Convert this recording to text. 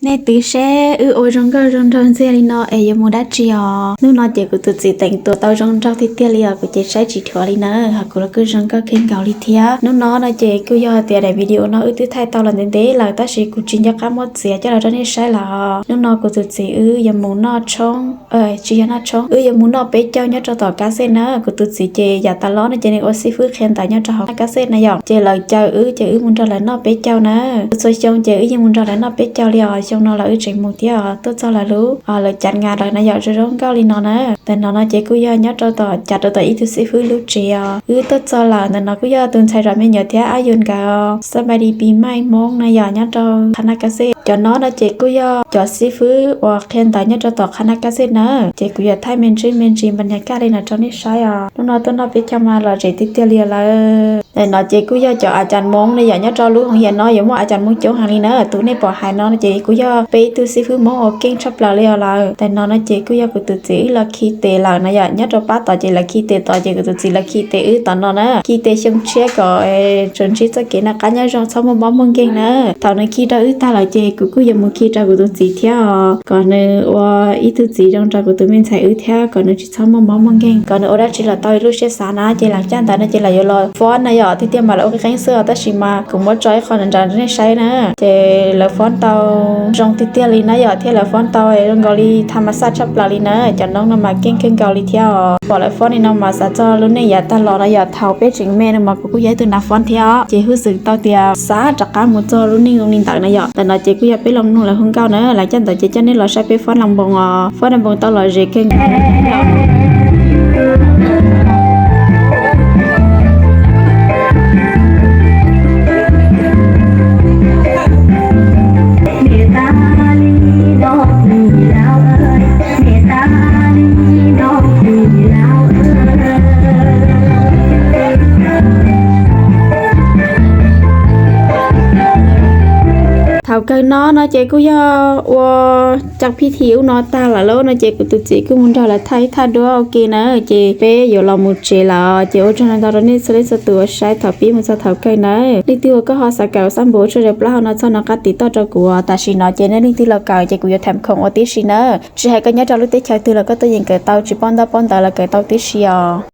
Nej twv seb wb ua zoo nkauj zoo nraug ntxiag li no es yuav mus dab tsi os? Hnub no ces kuv tus txiv teem tuam tau zoo nraug tiag tiag li os, kuv ces saib tsis dhuav li na, hos kuv los kuj zoo nkauj kawg nkaus li thiab. Hnub no no ces kuj yog tias daim video no wb twb thaij tau los ntev ntev lawm tab sis kuv tsis nco qab muab txiav coj los rau nej saib lawm. Hnub no kuv tus txiv wb yuav mus noj tshoob, tsis yog noj tshoob, wb yuav mus noj peb caug nyob rau tom kab xej na. Kuv tus txiv ces yav tas los no ces nws ua xib fwb qhia ntawv nyob rau hauv kab xej na yom, ces lawv caw wb ces wb mus nrog lawv noj peb caug na. Txhua xyoo ces wb yeej mus nrog lawv noj peb caug li os. Xyoo no los wb tseem mus thiab os, tuaj txog lawv lub, lawv cav nga lawm na yom, zoo zoo nkauj li no na. Ntawm no no ces kuj yog nyob rau tom, cav rau tom ib tug xib fwb lub tsev os. Wb tuaj txog lawm, ntawm no kuj yog tus ntxhais zov me nyuam thiab ab yus nkawd, xab npais di pis maij hmoob na yom, nyob rau qhab nab kab xej. Cov no no ces kuj yog cov xib fwb uas qhia ntawv nyob rau tom qhab nab kab xej na. Ces kuv yuav thaij me ntsis me ntsis npas nyas kaj li no rau nej saib os. Hnub no tuaj noj peb caug mas lom zem tiag tiag li lawm. Ntawm no ces kuj yog cov a cas hmoob na yom, nyob rau lub hoo yam no yuav muaj a cas hmoob coob heev li na. Tus nej pom hais no no ces kuj yog peb ib tug xib fwb hmoob uas keej tshaj plaws li os lawm. Ntawm no no ces kuj yog kuv tus txiv wb los khi tes lawm na yom, nyob rau pab tod ces lawv khi tes tod ces kuv tus txiv lawv khi tes wb tom no na. Khi tes xyoo tshiab kom tsuas ntsib txoj kev noj qab nyob zoo txhob muaj mob muaj nkeeg na. Thaum nws khi rau wb tag lawm ces kuv kuj yuav mus khi rau kuv tus txiv thiab os, kom nws ua ib tug txiv zoo rau kuv tus me ntxhais wb thiab kom nws tsis txhob muaj mob muaj nkeeg, kom nws ua dab tsi los tau ib lub siab xav na. Ces lawv caj ntawd no ces lawv yuav los fob na yom, tiag tiag mas lawv ua qeeb qeeb xwb os tab sis mas kuv muab tso ib qho nram nram rau nej saib na. Ces lawv fob tau zoo tiag tiag li na yom, thiab lawv fob tau zoo nkaus li tham mas xaj tshaj plaws li na. Cov noob no mas keej kawg nkaus li thiab os. Pom lawv fob li no mas xav txog lub neej yav tag los no yom, thaum peb tseem me no mas kuv kuj yog ib tug nav fob thiab os, ces huj xwm tau tias xav rov qab mus txog lub neej zoo li ntawd na yom. Ntawm no ces kuj yog peb los mloog lawv hu nkauj na, lawv caj ntawd ces coj nej los saib peb fob nas npoos os, fob nas npoos tau lom zem kawg nkaus. Thaum kawg no no ces kuj yog ua cas phij thi ub no tag lawm lauj no ces kuv tus txiv kuj mus nrog lawv thaij ib thaj duab ua ke na, ces peb yuav los mus tsev lawm. Ces ua tsaug ntau ntau rau nej txhua leej txhua tus uas saib thaum pib mus txog thaum kawg na. Leej twg uas koj ho xav kawm xab npus tshuaj zes plaub hau no txog no qab tiv toj rau kuv os. Tam sim no ces nej leej twg los kawm ces kuv yuav tham khoom ua tib si na. Tsis hais koj nyob rau lub teb chaws twg los koj tuaj yeem kawm tau, tsis paub ntaub paub ntawv los kawm tau tib si os.